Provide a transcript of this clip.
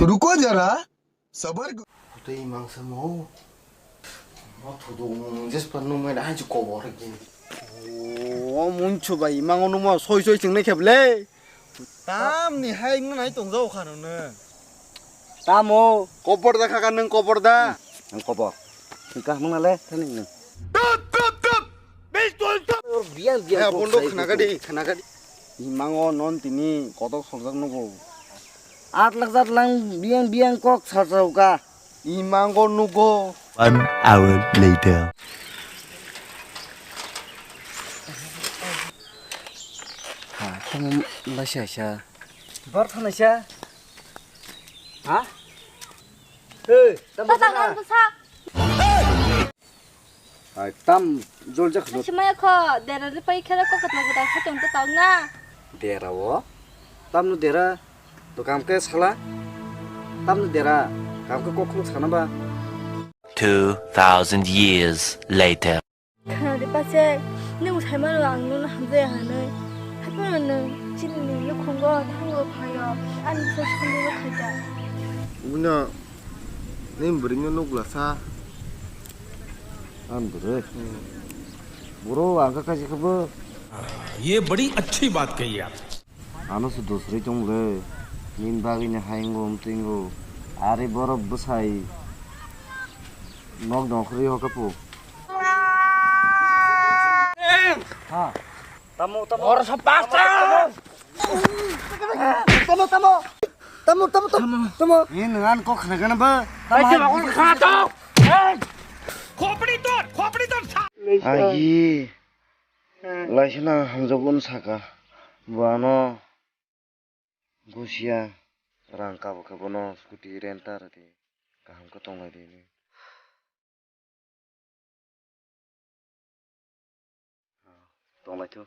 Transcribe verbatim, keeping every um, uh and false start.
Ruko jara, sabar karo. Tei mangsa mo. Mo thudu mo jes pa no mai hai chu kobor ke. O munchu bai mango no mo soi soi ching ne kheble. Tam ni hai nang nai tong jau kha no ne. Tamo. Kobor da kha ka nang kobor da. Ang kobor. Thika mangna le thani nang. Biang biang. Ya kok bondo sai khna kok. Gadi khna gadi. Imango non tini kotok sokjak nugo. At lak jat lang biang biang kok sarjauka. Imango nugo. One hour later. Ha, tamo laisa sa. Bar thana sa. Ha? Hey, tamo Tata thana. Kan bwsa. Hai, tam jol jak no. Simaya kho, dera le pai khera kok katla gudang khatong to tau na. Dera o. Tam no dera. To kam ke sala. Tam no dera. Kam ke kok khuluk sana ba. Two thousand years later. Khana de pa se, nung sai mano ang nono hamjaya hanai. Haikhe no nung chini ni nukhungo thango phaio. Ani bwsa songwi khaita. Wngno. Nini bwrwino nukla sa. Ani bwrwi? Hmm. Boro ang kha kaisa khe bo. ये बड़ी अच्छी बात कही आप। Ano se dusri tong le. Nini bagwi ni haingo umtwingo. Ari borok bwsai nok dongkhorwi hokapu. Ha. Tamo, tamo. Oro sa pasta. Tamo, tamo. Tamo, tamo, tamo. Tamo. Ni ngan kok khna gana ba. Tamo. Ai, tamo, hai. Khna to. Ei! Khopri tor, khopri tor sa. Agi. Laisina hamjagun saka. Buano. Gusia. Rang kabo khe bono scooty renta rwdi. Kaham khe tonglai di. Tonglai thu.